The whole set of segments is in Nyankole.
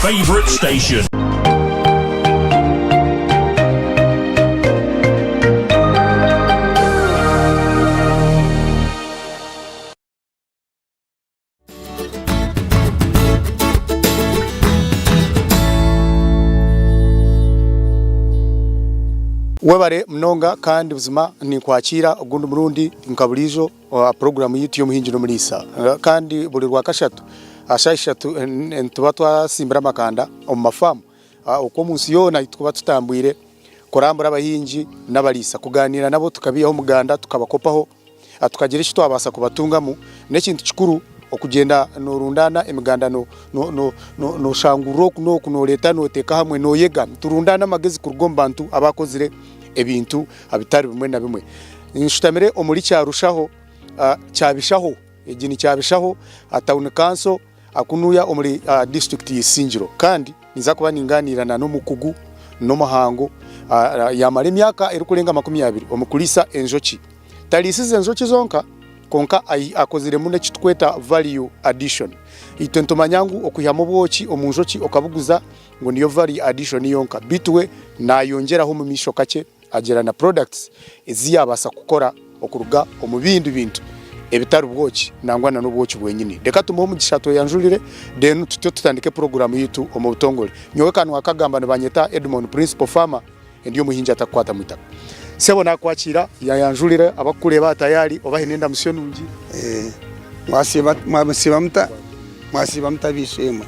favourite station. Webare munonga kandi buzima ninkwakiira ogundi murundi nka buriijo aha puroguraamu yaitu y'omuhingi n'omuriisa. Kandi buri Rwakashatu aha shaaha ishatu nituba twasimbire amakanda omu mafaamu okwo omu nsi yoona ahu turikuba tutambwire kurambura abahingi n'abariisa kugaaniira nabo tukabaihaho omuganda tukabakopaho. Tukagira eki twabaasa kubatungamu. N'ekintu kikuru okugyenda noorundaana emiganda nooshangurira oku n'oku nooreeta nooteeka hamwe nooyega. Niturundaana amagezi kuruga omu bantu abaakozire ebintu bitari bimwe na bimwe. Nshutamire omuri Kyarushaho, Kyabishaho, egi ni Kyabishaho tawuni kanso kunuya omuri disiturikiti ya Isingiro kandi ninza kuba ningaaniira n'omukugu n'omuhangu yaamara emyaka erikurenga 20 omu kuriisa enjoki. Tariisize njoki zonka kwonka akoziremu n'eki turikweta value addition. Itwe nitumanya ngu okwihamu obwoki omu njoki okabuguza ngu niyo value addition yonka beitu we naayongyeraho omu maisho kakye agira na products ezi yaabaasa kukora okuruga omu bindi bintu ebitari bwoki nangwa na n'obwoki bwenyini. Reka tumuhe omugisha atweyanjurire then tutyo tutandike puroguraamu yaitu omu butongore. Nyowe kanwa kagamba nibanyeta Edmond Principal Farmer ndi omuhingi atakukwata mu itaka. Sebo nakwakiira yayanjurire abakukureeba aha tayari obahe n'endamutsyo nungi. Mwasiiba mwasiiba muta mwasiiba muta ab'eishe-emwe?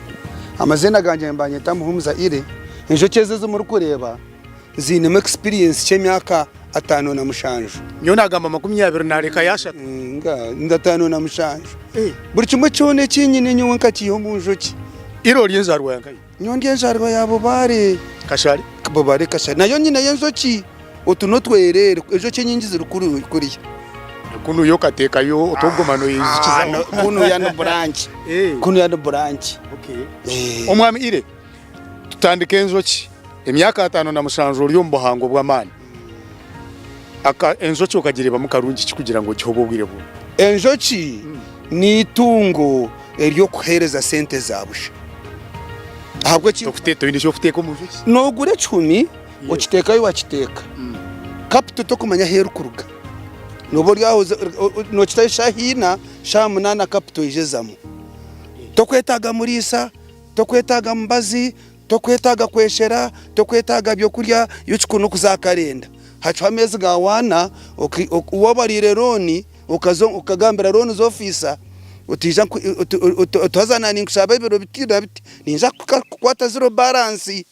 Amaziina gangye nibanyeta Muhumuza Ire. Enjoki ezi ezi murikureeba ziinemu experience ky'emyaka 57. Nyowe nagamba 20 narekayo ashatu. Nga 57. Buri kimwe kyona eki nyine nyowe nkakiiha omu njoki. Ire ori enzaarwa ya nkahi? Nyowe ndi enzaarwa ya Bubare. Kashari? Bubare Kashari. Nayo nyineyo enjoki. Otu n'otwerere. Enjoki enyingi ziri kuriya. Kunuya okateekayo otw'okuguma noijukizaho. Kunuya ni branch. Kunuya ni branch. Omwami Ire, tutandike enjoki. Emyaka 57 ori omu buhango bw'amaani. Enjoki okagireebamu karungi ki kugira ngu ogihe obwo bwire bwona? Enjoki n'eitungo ery'okuheereza sente za busha. Ahabw'eki Toine eky'okuteeka omu njoki? Noogura ekihumi okiteekayo wakiteeka. Capital tokumanya ahu erikuruga. Nooba ori aho nookitayo shaaha ina, shaaha munaana capital eija ezamu. Tokwetaaga muriisa, tokwetaaga mubazi, Tokwetaaga kweshera, tokwetaaga by'okurya, iwe ekikuru n'okuza aha karenda. Hacwaho ameezi ga waana, waaba oriire looni, okaza okagambira loonizi ofiisa oti ija oti haza naanye ninkushaba ebiro biti na biti, ninza kukwata ziro baransi.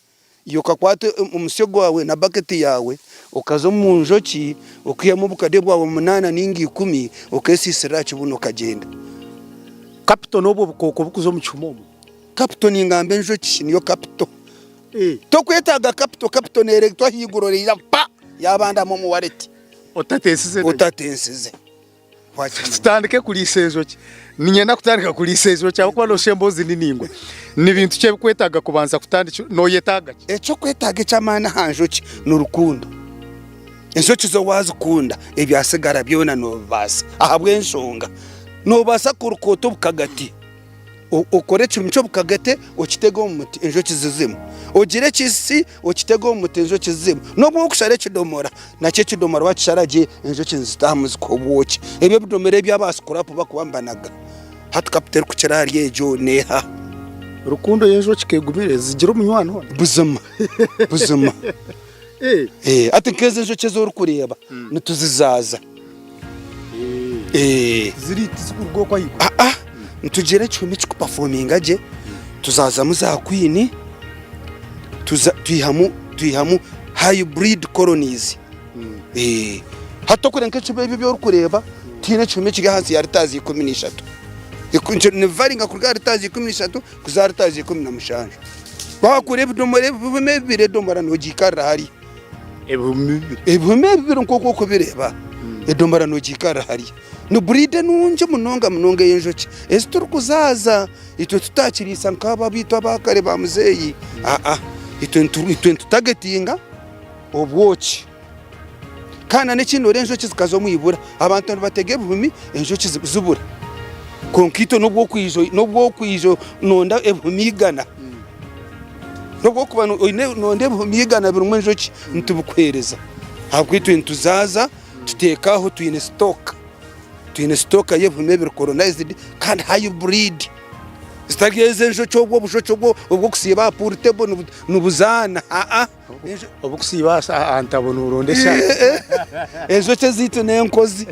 Iwe okakwata omusyo gwawe na baketi yaawe, okaza omu njoki, okaihamu obukade bwawe munaana nainga ikumi, okeesiisirira aha kibuno okagyenda. Kapito n'obwo obukooko obukuza omu kihuma omwo? Capital ningamba enjoki niyo capital. Tokwetaaga capital, capital neeretwa ahaiguru oreija pa yabandamu omu wallet. Otatensize. Otatensize. Tutandike kuriisa enjoki. Niinyenda kutandika kuriisa enjoki ahabw'okuba nooshusha emboozi ni ningwa. Ni bintu ki ebikwetaaga kubanza kutandika? Nooyetaaga ki? Eky'okwetaaga eky'amaani aha njoki ni rukundo. Enjoki zo waazikunda ebyatsigara byona noobibaasa ahabw'enshonga noobaasa kuruka ota obukagati. Okore ekirumi ky'obukagate okitege omu muti enjoki zizemu, ogire ekisisi okitege omu muti enjoki zizemu, n'obu orikushara ekidomora nakyo ekidomora waakishara gye enjoki nizitaahamu zikuha obwoki. Ebyo ebidomora ebi aba sikurapu barikuba nibanaga hati kapito erikukira ahari egyo n'eha? Rukundo y'enjoki ka egumire, zigira omunywani hoona? Buzima buzima. Hati nk'ezo enjoki ezi orikureeba nituzizaaza. Ziri tizikuruga okwo ahaiguru? Aa, nitugira ekihumi ekikupafominga gye, tuzazamu za kwini, twihamu twihamu hybrid colonies. Hati okureba nk'ekihumi ebi ebi orikureeba, tihaine ekihumi ekiri ahansi ya litaazi 13. Nibivaringa kuruga aha litaazi 13 kuza aha litaazi 17. Waakura ebidomora ebihumi bibiri edomora noogiikarira hariya. Ebihumi bibiri. Ebihumi bibiri nk'oku orikubireeba, edomora noogiikarira hariya. Ni buriidi nungi munonga munonga ey'enjoki ezi turikuzaaza itwe tutakiriisa nk'abo abaitu aba kare ba muzeeyi. Aa, itwe nitutagetinga obwoki. Kandi n'ekindi noreeba enjoki zikaza omu ibura, abantu nibatega ebihumi enjoki zibura. Kwonka itwe n'obu orikwija noronda ebihumi igana. N'obu orikuba oine noyenda ebihumi igana birimu enjoki nitubikuheereza ahabw'okuba itwe nituzaaza tuteeka aho twine sitoka. Twine sitoka y'ebihumi ebiri colonized kandi hybrid zitari ezi enjoki obwo obujoki obwo obw'okusiiba aha pool table nibuzaana aa. Obukusiiba aha ntabo noronda eshaaha. Enjoki ezaitu n'enkozi.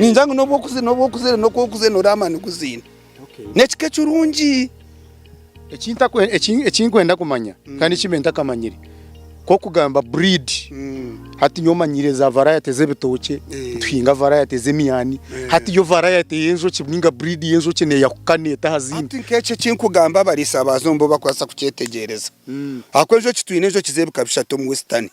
Ningira ngu n'obu okuzire n'obu okuzire n'oku okuzire noreeba amaani gu ziine. N'ekika ekirungi. Eki nkwenda kumanya kandi eki mbe ntakamanyire, ku okugamba breed, hati nyowe manyire za variety z'ebitookye, nituhinga variety z'emyani, hati yo variety y'enjoki ninga breed y'enjoki neyahukana eta aha zindi? Hati nk'ekyo eki nkugamba abariisa baazo nibo barikubaasa kukyetegyereza. Ahakuba enjoki twine enjoki z'ebika bishatu omu Western.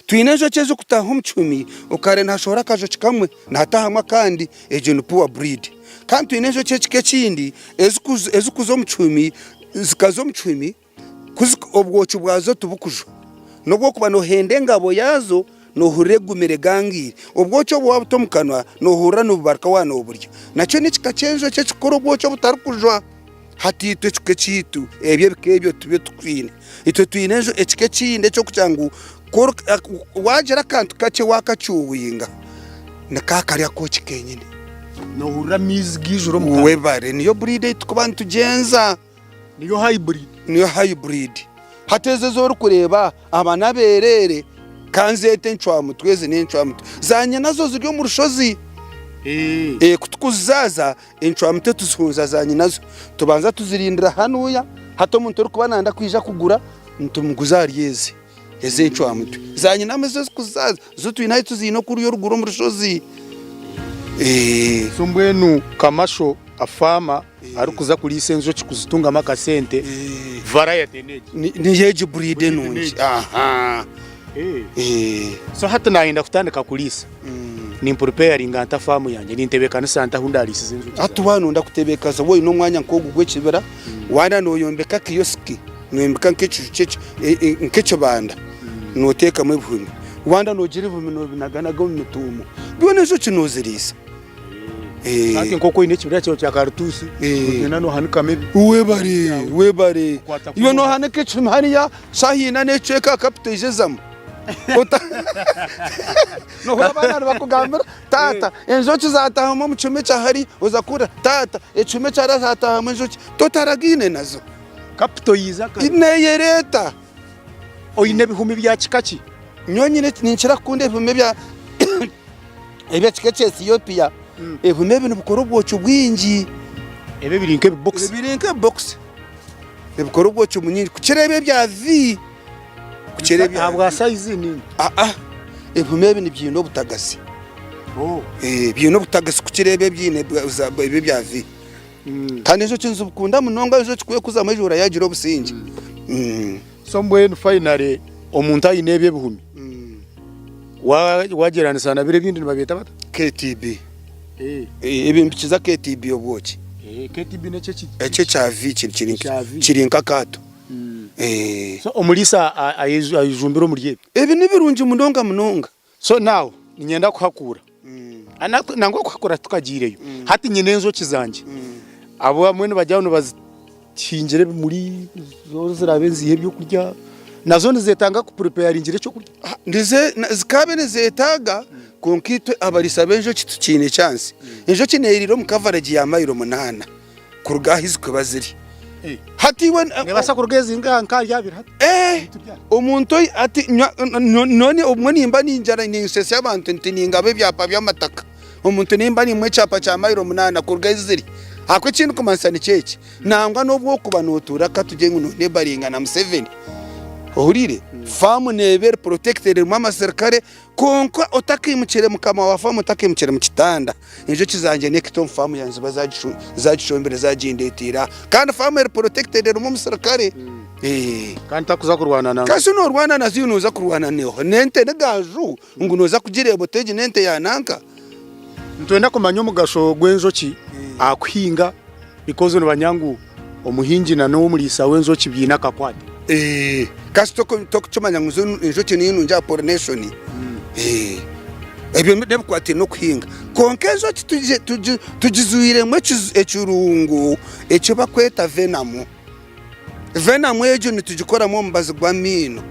Twine enjoki ezirikutaaha omu kihumi okareeba nihashohora akajoki kamwe nihataahamu akandi, egyo ni poor breed. Kandi twine enjoki ekika ekindi ezirikuza omu kihumi zikaza omu kihumi obwoki bwazo tibukujwa nobu orikuba noohenda engabo yaazo noohurira egumire egangaire. Obwoki obu waabuta omu kanwa noohurira nibubarika waaba nooburya. Nakyo n'ekika ky'enjoki ekirikukora obwoki obutarikujwa. Hati itwe ekika ekyaitu ebyo ebika ebyo tibyo twine. Itwe twine ekika ekindi eky'okugira ngu waagira akantu kakye waakacuubinga nikakarya akooki kenyine. Noohurira amaizi gaijura omu kanwa. Webare niyo buriidi ei turikuba nitugyenza. Niyo hybrid. Niyo hybrid. Hati ezo ezi orikureeba aba n'abeereere ka nzeete encwamutwe ezi n'encwamutwe. Za nyinazo ziri omu rushozi. Ku turikuzizaaza Encwamutwe tuzihunza za nyinazo, tubanza tuzirindira hanuya, hati omuntu orikuba nayenda kwija kugura nitumuguza ahari ezi ez'encwamutwe. Za nyinamu ezo ezikuzaaza zo twine ahu tuziine okuruya oruguru omu rushozi. So mbwenu kamasho a farmer arikuza kuriisa enjoki kuzitungamu akasente variety n'egi? Niyo egi breed enungi. So hati nayenda kutandika kuriisa. Nimpurupeyaringa nta faamu yangye? Nintebeekanisa nta ahu ndaariisize enjoki zangye? Hati waaba nooyenda kutebeekanisa waaba oine omwanya nk'ogu gw'ekibira, waaba nooyombeka kiyosiki, nooyombeka nk'ekiju nk'ekibanda nooteekamu ebihumi, waaba noogira ebihumi noobinaganaga omu mituumo, byona enjoki nooziriisa. Hati nk'oku oine ekibira kyawe kya karituusi, noogyenda noohanikamu ebi. Webare, webare. Iwe noohanika ekihumi hariya, shaaha ina n'ekicweka kapito eija ezamu. Nohurira abaana nibakugambira taata enjoki zatahamu omu kihumi ekya hariya oza kuhurira taata ekihumi ekya hariya hatahamu enjoki totaragaine nazo. Kapito yiiza kare. Neyereeta. Oine ebihumi bya kika ki? Nyowe nyine ninkira kukunda ebihumi ebya eby'ekika ekya Ethiopia. Ebihumi ebi nibikora obwoki bwingi. Ebi ebiri nk'ebibokisi. Ebiri nk'ebibokisi. Nibikora obwoki bunyingi kukira ebi ebya V. Kukira ebya Ahabwa sayizi ninga? Aa, ebihumi ebi nibyine obutagasi. Oh. Eh, byine obutagasi kukira ebi ebyine ebi ebya V. Kandi enjoki nizibukunda munonga enjoki ku ekuzamu ejuura yagira obusingye. Mm. So mbwenu finally omuntu aine ebi ebihumi wa wagyeranisa na biri ebindi nibabyeta bata? KTB. Eh, ebi nibikiza KTB obwoki. Eh, KTB nekyo eki? Ekyo ekya V kiri kiri Ekya V. kiri nk'akaato. So omuriisa ayejumbire omuri ebi. Ebi ni birungi munonga munonga. So now niinyenda kuhakuura. Nangwa kuhakuura titukagiireyo. Hati nyine enjoki zangye. Abamwe nibagira ngu nibazihingira ebimuri, zo ziraabe niziiha ebyokurya. Nazo nizetaaga kupuripeyaringira ekyokurya? Zikaabe nizetaaga kwonka itwe abariisa b'enjoki tikiine chance. Enjoki neeriira omu kavaregi ya mayiro munaana. kuruga ahu zikuba ziri. Hati iwe Nebaasa kuruga ezi nka ahari abiri hati. Eh, omuntu oi- ati nywa- n- none obumwe nimba ningyera ninsesya abantu nti ningaba ebyapa by'amataka. Omuntu nimba nimuha ekyapa kya mayiro munaana kuruga ahu ziri. Ahabw'okuba eki ndikumanyisa nikyo eki, nangwa n'obu orikuba nootuura katugire ngu noonebaringa na Museveni, ohuriire? Faamu neeba eri protected erimu amasirikare Kwonka otakaimukire mukama wa faamu otakaimukire mu kitanda, enjoki zangye n'ekita omu faamu yangye ziba zagishombire zagindeteire aha. Kandi faamu eri protected erimu omusirikare. Kandi takuza kurwana na. Kasi norwana nazo iwe noza kurwana neoha? N'ente n'egaaju ngu noza kugireeba oti egi n'ente ya nanka? Nitwenda kumanya omugasho gw'enjoki aha kuhinga because nibamanya ngu omuhingi na n'omuriisa w'enjoki biine akakwate. Eeh kasi tokukimanya ngu enjoki niyo nungi aha pollination? Eeh ebyo n'ebikwataine n'okuhinga. Kwonka enjoki tugizwiremu ekirungo eki barikweta venom. Venom egyo nitugikoramu omubazi gw'amaino.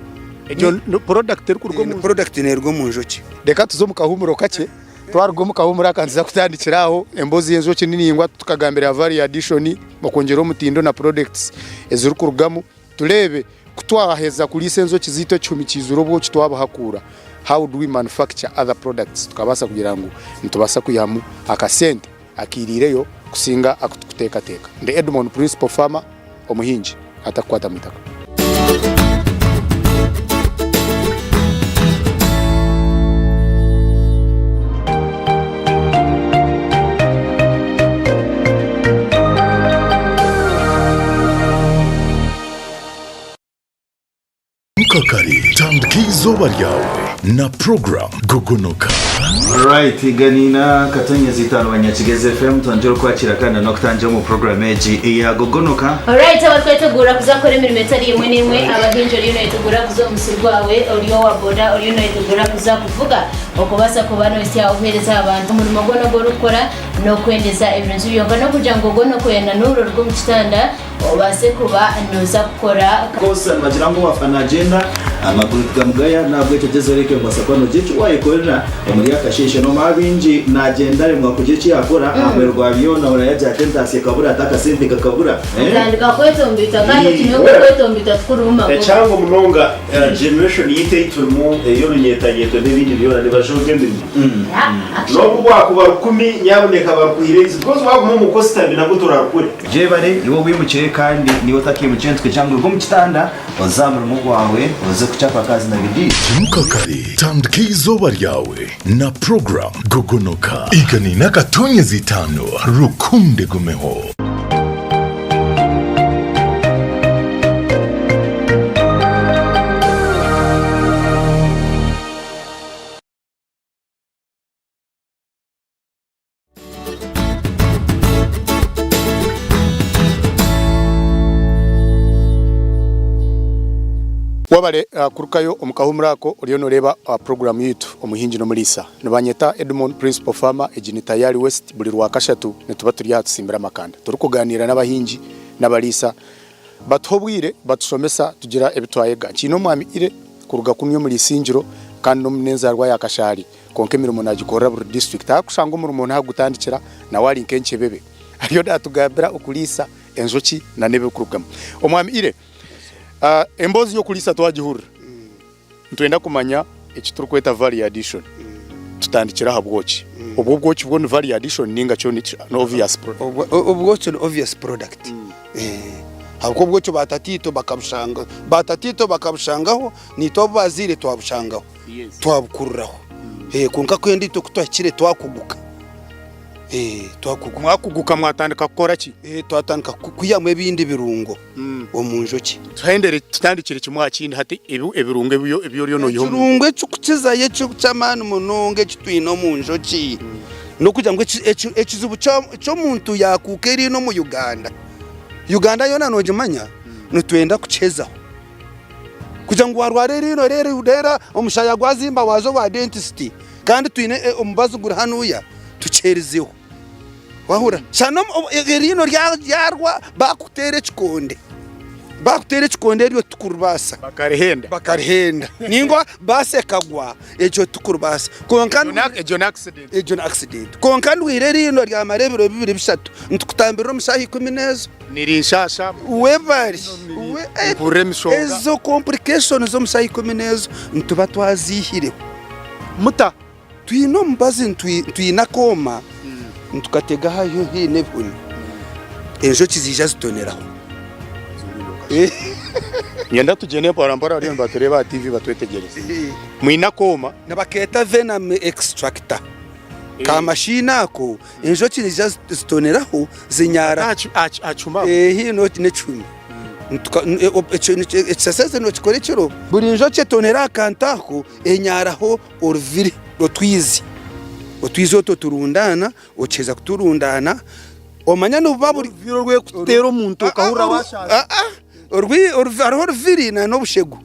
Egyo ni product erikuruga omu njoki? Product neeruga omu njoki. Reka tuze omu kahuumuro kakye. Twaruga omu kahuumuro aka nituza kutandikira aho. Emboozi y'enjoki ni ningwa tukagambira aha value addition, okwongyera omutindo na products ezirikurugamu. Tureebe ku twaheza kuriisa enjoki zaitu ekihumi kiizire obwoki twabuhakuura, how do we manufacture other products tukabaasa kugira ngu nitubaasa kwihamu akasente akairiireyo kusinga aku turikuteekateeka. Ndi Edmond Principal Farmer, omuhingi atakukwata mwitaka. Mukakare tandika eizooba ryawe na program Gogonoka. Right, ganina katonyezi itano banyakigezi FM twongere okwakira kandi n'okutangira omu program egi eya Gogonoka. Alright, abatwetegura kuza kukora emirimo etari emwe n'emwe, abahingi oriyo noyetegura kuza omu musiri gwawe, ori owa boda oriyo noyetegura kuza kuvuga, okubaasa kuba nohitsya obuheereza aha bantu. Omurimo gwona ogu orikukora n'okwendeza ebirungi byonka n'okugira ngu ogwo n'okwenanuura oruge omu kitanda Obaase kuba nooza kukora. Course nibagira ngu owafa nagyenda amaguru tigamugaya nahabwekyo gyezaho oreke ngu obaasa kuba nogira eki wayekorera omuri akasheeshe nomanya baingi nagyenda aremwa kugira eki yakora aha muheru gwa byona ahurira yagira ati entaasya ekabura ati akasente kakabura eh. Otandika kwetomboita kandi okiine ngu okwetomboita tikurimu magoba. Ekyangu munonga generation yaitu ei turimu ey'orunyetanyeto n'ebindi byona nibajoga emirimo. N'obu bwakuba rukumi nyabuneka barukuhire enzi because waguma omu kositami nabwo torarukure. Gyebare iwe owimukire kandi n'iwe otakeimukire nitukugira ngu ruga omu kitanda oze aha murimo gwawe oze kuchapa kazi na bidii. Imuka kare, tandika eizooba ryawe na program Gogonoka. Igana akatonyezi itaano rukundo egumeho. Wabare kurukayo omu kahuumuro ako oriyo noreeba puroguramu yaitu Omuhingi n'Omuriisa. Nibanyeta Edmond Principal Farmer, egi ni Tayari West, buri Rwakashatu nituba turi aha tutsimbire amakanda turikugaaniira n'abahingi n'abariisa Batuha obwire batushomesa tugira ebi twayega. Nkiine omwami Ire kuruga kunu omuri Isingiro kandi n'enzarwa ya Kashari kwonka emirimo nagikorera buri district. Ahakushanga omurimo nahagutandikira nawe ari nk'enkyebebe ariyo natugambira okuriisa enjoki na n'ebirikurugamu. Omwami Ire, emboozi y'okuriisa twagihurira. Nitwenda kumanya eki turikweta value addition. Tutandikire aha bwoki. Obwo obwoki bwo ni value addition ninga kyo ni obvious product? Obwoki ni obvious product. Ahabw'okuba obwoki baatataitwe bakabushanga, baatataitwe bakabushangaho, naitwe abu baazaire twabushangaho, twabukuriraho. Kwonka kwenda itwe ku twahikire twakuguka. Twakuguka. Mwakuguka mwatandika kukora ki? Twatandika kwihamu ebindi birungo. omu njoki. Tuhendere tutandikire kimwe aha kindi hati ebi ebirungo ebi ebi oriyo noiha omu. Ekirungo ekirikukizayo eky'amaani munonga eki twine omu njoki n'okugira ngu ekizibu ky'omuntu yaakuuka eriino omu Uganda, Uganda yoona noogimanya, nitwenda kukihezaho. Kugira ngu waarwara eriino reero omushaya gwazimba waaza owa dentist kandi twine omubazi guri hanuya tukiherizeho. Wahurira? Shana eriino ryarwa bakuteera ekikonde. Bakuteera ekikonde eryo tikuribaasa. Bakarihenda. Bakarihenda. Ningwa baasi ekagwa egyo tikuribaasa. Kwonka Egyo ni accident. Egyo ni accident. Kwonka ndwire eriino ryamara ebiro bibiri bishatu nitukutambirira omu shaaha ikumi n'ezo. Nirinshasha. Webare. Mpurira emishonga. Ezo complications omu shaaha ikumi n'ezo nituba twaziihireho. Muta? Twine omubazi twine akooma nitukatega haihi n'ebihumi, enjoki ziija zitoneraho. Niinyenda tugyende mpora mpora bariyo nibatureeba aha TV batwetegyereze. Mwine akooma. Nibakeeta venom extractor. Ka machine ako enjoki niziija zitoneraho zinyara Aha kihumi aho? Haihi n'ekihumi. Ekisasese nokikora ekiro. Buri njoki etonera aha kantu ako enyaraho oruviri otwizi, otwizi otwo oturundaana, okiheza kuturundaana omanya nibuba buri. Oruviri orw'okuteera omuntu okahurira waashaasha. Hariho oruviri na n'obushegu,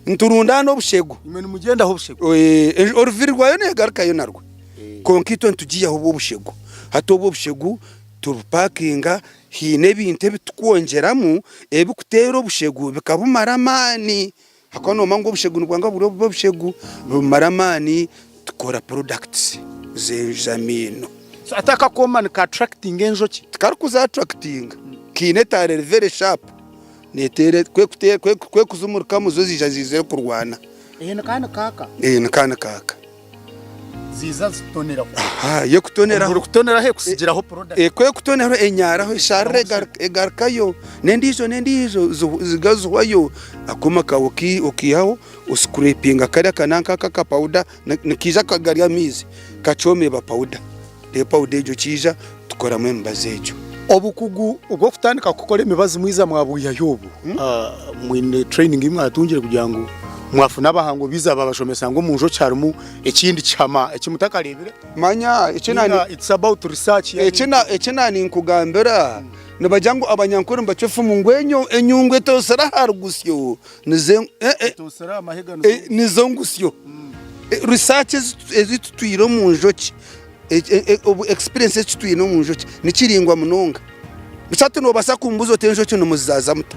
niturundaana obushegu. Imwe nimugyendaho obushegu. Oruviri rwayo neegarukayo narwo, kwonka itwe nitugiihaho obwo obushegu. Hati obwo obushegu tubupakinga. Haine ebintu ebi tukwongyeramu ebikuteera obushegu bikabumara amaani. Ahakuba noomanya ngu obushegu nibwanga buri obubi obushegu bumara amaani tukora products z'amaino. So ati akakooma nika attractinga enjoki? Tikarikuza attractinga, kaine etaara eri very sharp neteera kwekuzumurikamu zo ziija ziizire kurwana. Eeh nikaba nikaaka? Eeh nikaba nikaaka. Ziiza zitoneraho. Aha, yekutoneraho. Buri kutoneraho ekusigiraho product. Ekwekutoneraho enyaraho esharira egarukayo n'endiijo n'endiijo ziga zihwayo. Akooma kaawe okaihaho oscrapinga kariya kananka aka aka powder nikaija kari amaizi kakyoma eba powder. Reero powder egyo okiija tukoramu emibazi egyo. Obukugu bw'okutandika kukora emibazi mwiza mwabwihahi obu? Mwine training ei mwatungire kugira ngu mwafuna abahangu baiza babashomesa ngu omu njoki harimu ekindi kihama eki mutakareebire? Manya eki nani Ninga it's about research yani. Eki na eki naninkugambira nibagira ngu abanyankore nibacwa efumu ngu enyo enyungu etoosire aha rugusyo nizo eh eh Etoosire aha mahega nizo eh, nizo ngusyo. Research ezi ezi tutwire omu njoki Obu experience eki twine omu njoki ni kiringwa munonga. Busha hati nobaasa kumbuuza oti enjoki nimuzizaaza muta?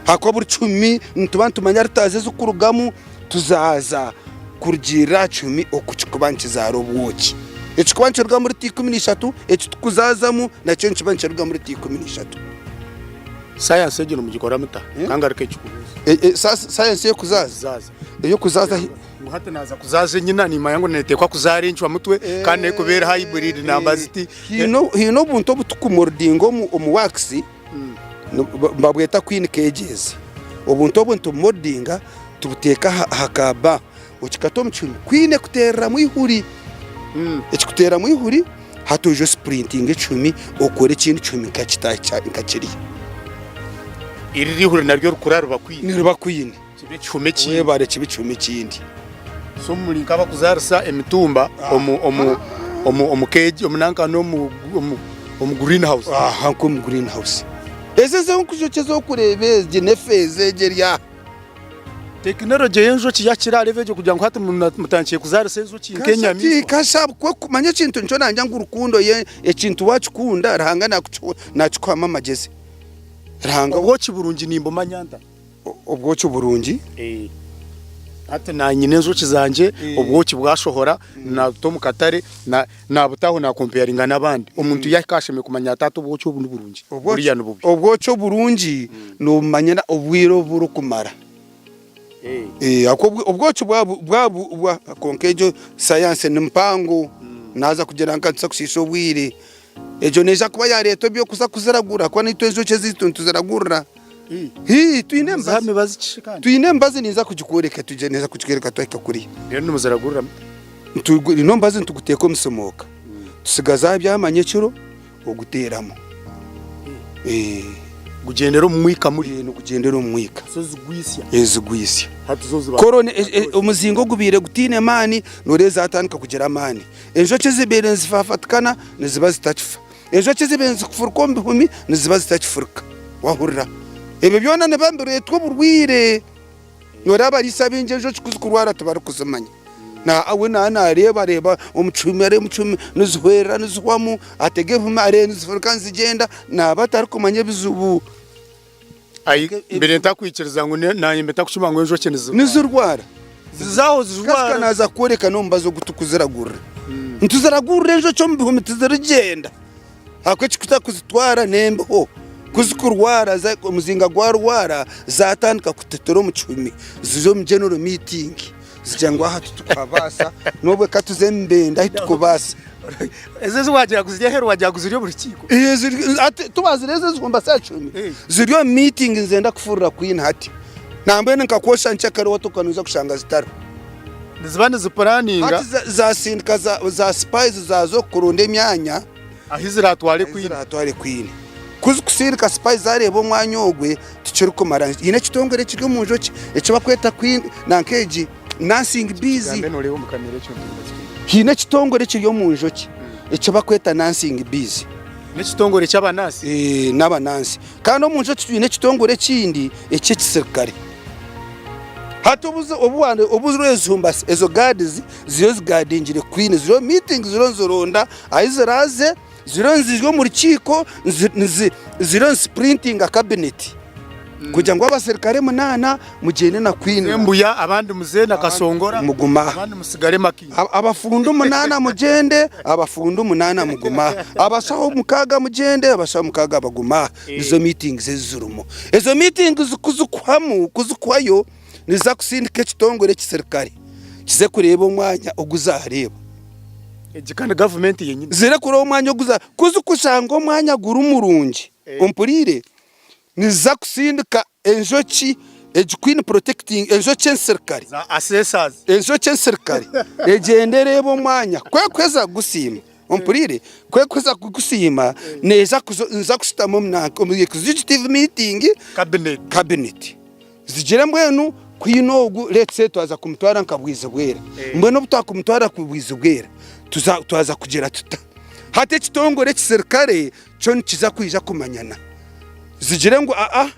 Ahakuba buri kihumi nituba nitumanya rutazi ezirikurugamu tuzaaza kurugiirira aha kihumi oku kirikuba nikizaara obwoki. Ekirikuba nikirugamu rita 13 eki turikuzaazamu nakyo nikiba nikirugamu rita 13. Sayansi egyo nimugikora muta? Ka ngaruke nkikubuuze. Sayansi ey'okuzaaza? Ey'okuzaaza. Ngu hati naaza kuzaaza enyina, niimanya ngu neeteekwa kuzaara encwamutwe kandi n'erikuba eri hybrid namba ziti. Haine obuntu obu tukumoldinga omu wax nibabweta queen cages. Obuntu obwo nitubumoldinga tubuteeka aha kaaba okikata omu kihumi queen ekuteereramu eihuri. Ekikuteeramu eihuri hati oije osipurintinge ekihumi okore ekindi kihumi nka kiriya. Eri eihuri naryo rikura riba queen. Niriba queen. Kibe ekihumi ekindi. Webare kibe ekihumi ekindi. So muri nk'abakuzaarisa emitumba omu omu omu omu cage omu nanka n'omu omu omu green house. Aha nk'omu green house. Ezi ez'enjoki ezi orikureeba egi n'efeeza egi eri aha. Tekinologye y'enjoki yakira aha level egyo kugira ngu hati mutandikire kuzaarisa enjoki nk'enyamaishwa. Kasha manya ekintu nikyo nangya ngu rukundo ekintu wakikunda Ruhanga nakikuhamu amagyezi. Ruhanga. Obwoki burungi nimbumanya nta? Obwoki burungi. Hati nanyine enjoki zangye obwoki bwashohora nabuta omu katare nabutaho nakompeyaringa n'abandi. Omuntu yahika ashemereire kumanya ati hati obwoki obu niburungi buriya nibubi. Obwoki oburungi nobumanyira obwire obu burikumara. Ahabw'okuba obwoki bwaba kwonka egyo sayansi ni mpango naza kugira nka nituza kushiisha obwire. Egyo neija kuba yareeta eby'okuza kuziragura ahakuba naitwe enjoki ezaitu nituziragurira. Hii, twine Nimuziha emibazi. mibazi ki kandi? Twine emibazi ninza kugikworeka tugye ninza kugikworeka twahika kuriya. Reero nimuziragurira muta? Nitugu ino omubazi nituguteeka omu simooka tusigaza aha byamanya ekiro oguteeramu. Eh. Gugyendera omu mwika muri? Eh, nigugyendera omu mwika. So zigwisya? Eh, zigwisya. Hati zo ziba Korona omuzinga ogubaire gutaine maani noreeba zatandika kugira amaani. Enjoki ezibaire nizifafatikana niziba zitakifa. Enjoki ezibaire nizifurika omu bihumi niziba zitakifurika. Wahurira? Ebyo byona nibiba nibireetwa oburwaire. Noreeba abariisa baingi enjoki ku zikurwara tibarikuzimanya. We naaba nareeba areeba omu kihumi areeba omu kihumi nizihwerera nizihwamu, atega ebihumi areeba nizifurika nizigyenda, naaba atarikumanya ebizibu. Ai, mbere ntakwikiriza ngu nanye mbe ntakukimanya ngu enjoki nizirwara. Nizirwara. Zizaho Kasita zirwara. naaza kukworeka n'omubazi ogu tukuziragurira. Nituziragurira enjoki omu bihumi tizirigyenda. Ahabw'okuba ekikutakuzitwara n'embeho. Ku zikurwara omuzinga gwarwara zaatandika kutetera omu kihumi zija omu general meeting zigira ngu aha titukuhabaasa n'obwe ka tuze Mubende ahu tukubaasa. Ezo ezi wagira ngu ziri aheeru wagira ngu ziri omu rukiiko. Tubazireeze ezihumba saaha kihumi ziri omu meeting nizenda kufurura kwini hati. Nambwenu nkakwosha nkyakare watuuka noija kushanga zitariho. Niziba nizipuraninga. Hati zasindika za spies zaaza okuronda emyanya. Ahu ziratware kwini. Ahu ziratware kwini. Ku zikusindika spies zareeba omwanya ogwe tikirikumara. Haine ekitongore ekiri omu njoki eki barikweta queen nanka egi nursing bees. Haine ekitongore ekiri omu njoki eki barikweta nursing bees. N'ekitongore ky'abanansi? Ee, n'abanansi. Kandi omu njoki twine ekitongore ekindi eky'ekisirikare. Hati obu ziriyo ezo guards ziriyo zigaadingire Queen, ziriyo meeting ziriyo nizironda ahu ziraaze. Ziriyo nizija omu rukiiko ziriyo niziprintinga cabinet kugira ngu abaserukare munaana mugyende na Queen. Mbuya abandi muze na Kasongora Mugume aha. abandi musigare Makindye. Abafundi omunaana mugyende, abafundi omunaana mugume aha. Abashaho mukaaga mugyende, abashaho mukaaga bagume aha. Nizo meetings ezi zirimu. Ezo meetings ku zikuhwamu, ku zikuhwayo, niziza kusindika ekitongore ekisirikare kize kureeba omwanya ogu zaareeba. Egi ka ni gavumenti yenyini. Zire kureeba omwanya ogu za, ku zikushanga omwanya guri murungi, ompuriire, niziza kusindika enjoki egi queen protecting enjoki ensirikare, Za assessors. enjoki ensirikare egyende ereebe omwanya ku ekuheza kugusiima, ompuriire, ku ekuheza kugusiima neeza kuza niza kushutama omu nanka omu executive meeting, Cabinet. cabinet. Zigire mbwenu kwine ogu let's say twaza kumutwara nka Bwizibwera mbwenu obu twakumutwara ku Bwizibwera tuza twaza kugira tuta? Hati ekitongore ekisirikare kyo nikiza kwija kumanyana zigire ngu aa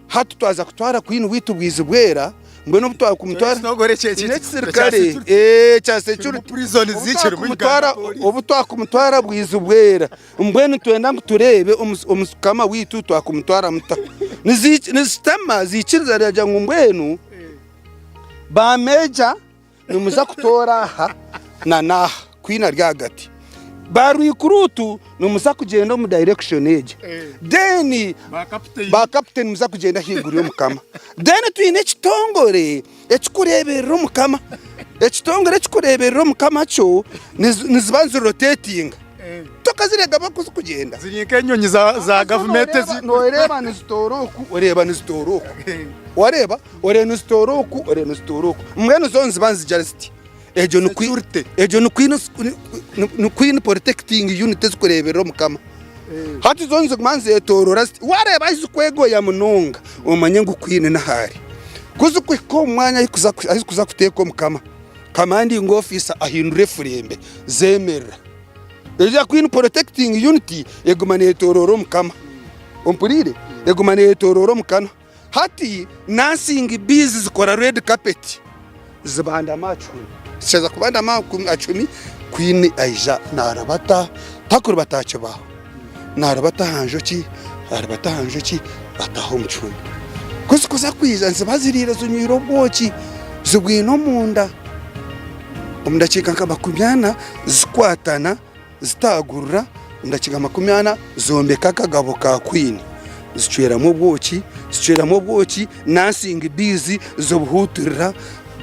hati twaza kutwara kwini witu Bwizibwera mbwenu obu twakumutwara Ekitongore ekyo Kine ekisirikare eh kya security prison zikirimu Obu twakumutwara obu twakumutwara Bwizibwera Mbwenu nitwenda ngu tureebe omukama waitu twakumutwara muta. Nizitama ziikiriza ziragira ngu mbwenu ba meeja nimuza kutoora aha na n'aha kwine ari ahagati. Ba rwikuruutu nimuza kugyenda omu direction egi. Then ba captain nimuza kugyenda ahaiguru y'omukama. Then twine ekitongore ekirikureeberera omukama. Ekitongore ekirikureeberera omukama kyo niziba nizirotetinga. Tokazirega bakuzikugyenda. Ziri nk'enyonyi za, za gavumenti ezi. Noreeba nizitoora oku, oreeba nizitoora oku. Wareeba? Oreeba nizitoora oku, oreeba nizitoora oku. Mbwenu zo niziba nizigira ziti, egyo ni queen, egyo ni queen, ni queen protecting unit ezikureeberera omukama. Hati zo niziguma nizetoorora ziti, wareeba ahu zikwegoya munonga, omanye ngu queen niho ari. Ku zikuhika omu mwanya ahu zikuza kuteeka omukama, Commanding officer ahindura efurembe zemerera. Eya Queen Protecting Unit eguma netorora omukama. Ompuriire? Eguma netorora omukana. Hati nursing bees zikora red carpet zibandama aha kihumi. Zikiheza kubandama aha kihumi, Queen aija narabata, takuribata aha kibaho, narabata aha njoki, arabata aha njoki ataaha omu kihumi. Ku zikuza kwija niziba ziriire zinywire obwoki zibwine omunda. Omu dakiika nka makumyana zikwatana zitaagurura, omu dakiika makumyana zombeka akagabo ka kwini zicweramu obwoki, zicweramu obwoki nansingi biizi zibuhuuturira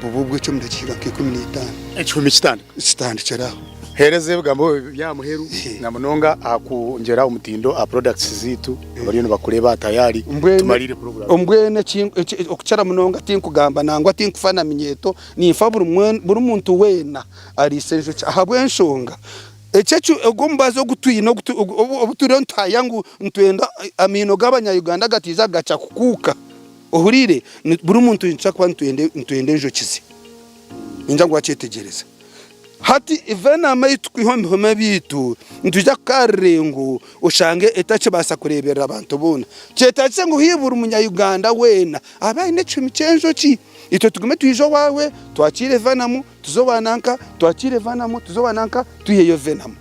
buba obwoki omu dakiika nka 15. Ekihumi kitandika. Kitandikira aho. Heereza ebigambo by'aha muheru na munonga aha kwongyera omutindo aha products zaitu abariyo nibakureeba aha tayari tumariire puroguraamu. Mbwenu okukira munonga tinkugamba nangwa tinkufa na minyeeto, ninfa buri muntu weena ariise enjoki ahabw'enshonga eki ogu omubazi ogu twine obu turiyo nituhaya ngu nitwenda amaino g'abanya-Uganda gataija gaca kukuuka ohuriire? Buri muntu nituza kuba nitwenda enjoki ze. Ningira ngu wakyetegyereza. Hati venamu ei turikwiha omu bihome byaitu nitwija kukaarira ngu oshange etakibaasa kureeberera abantu boona. Kyetaagise ngu haihi buri munya-Uganda weena abe aine ekihumi ky'enjoki. Itwe tugume twije owaawe twakiire venamu, tuze owa nanka twakiire venamu, tuze owa nanka twiheyo venamu.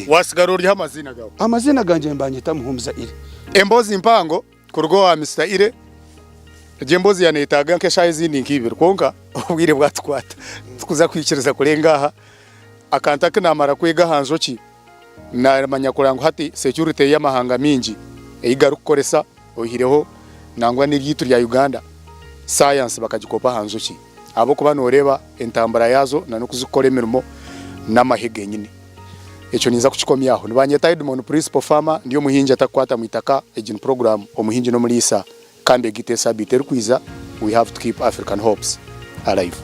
Wasigara oryaho amaziina gaawe? Amaziina gangye nibanyeta Muhumuza Ire. Emboozi mpango Kuruga owa Mister Ire, egyo emboozi yanetaaga nk'eshaaha ezindi nk'ibiri kwonka obwire bwatukwata tikuza kwikiriza kurenga aha. Akantu aku naamara kwega aha njoki, naamanya kureba ngu hati security y'amahanga maingi ei garikukoresa oihireho nangwa n'eryaitu rya Uganda, sayansi bakagikopa aha njoki ahabw'okuba nooreeba entambura yaazo n'oku zirikukora emirimo n'amahe genyine. Ekyo ninza kukikomya aho. Nibanyeta Edmond Principal Farmer, ndi omuhingi atakukwata mu itaka. Egi ni puroguraamu Omuhingi n'Omuriisa kandi egite esabiiti erikwiza We have to keep African hopes alive.